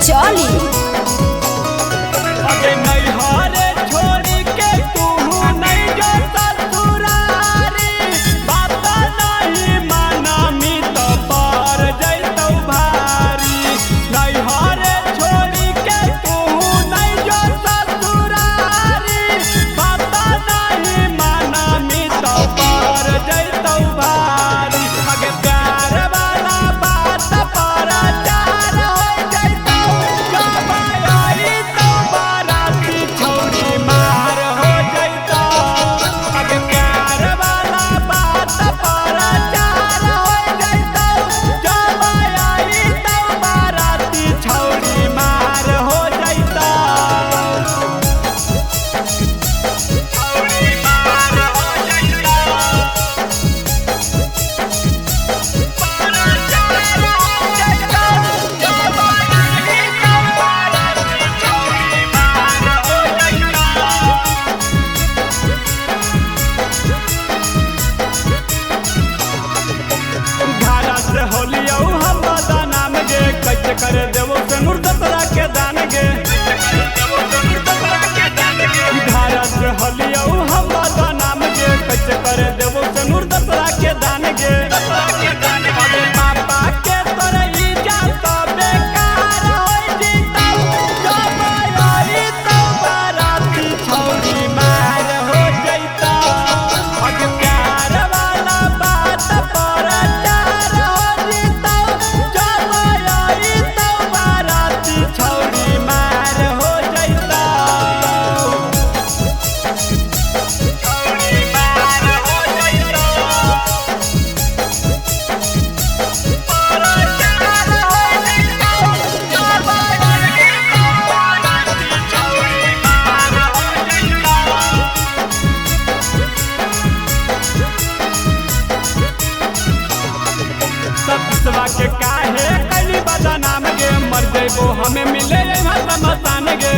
चली। अगे नैहरे छोड़ के तू नहीं जो ससुरारी, बात नहीं मानामी तो पर जैतौ भारी। नैहरे छोड़ के तू नहीं जो ससुरारी, बात नहीं मानामी तो पर जैतौ भारी। अगे प्यार वाला बात पर चार हो जैतौ, जब आई तो बाराती छौरी मार हो जैतौ। अगे प्यार वाला बात पर चार हो जैतौ, जब आई तो बाराती छौरी मार हो जैतौ। छौरी मार हो जैतौ। कर देवो से मुर्दतरा के दान गे, घारा से होलियौ हम बदनाम गे, कैसे कर देवो से मुर्दतरा के दान गे। अरे पापा के तोरे इज्जत बेकार हो जीतौ, जब आई तो बाराती छौरी मार हो जैतौ। अगे प्यार वाला बात पर चार हो जीतौ, जब आई तो बाराती छौरी मार हो जैतौ। छौरी मार हो जैतौ। सतीशवा के काहे कैली बदनाम गे, मर जैबो हमें मिले मसान गे।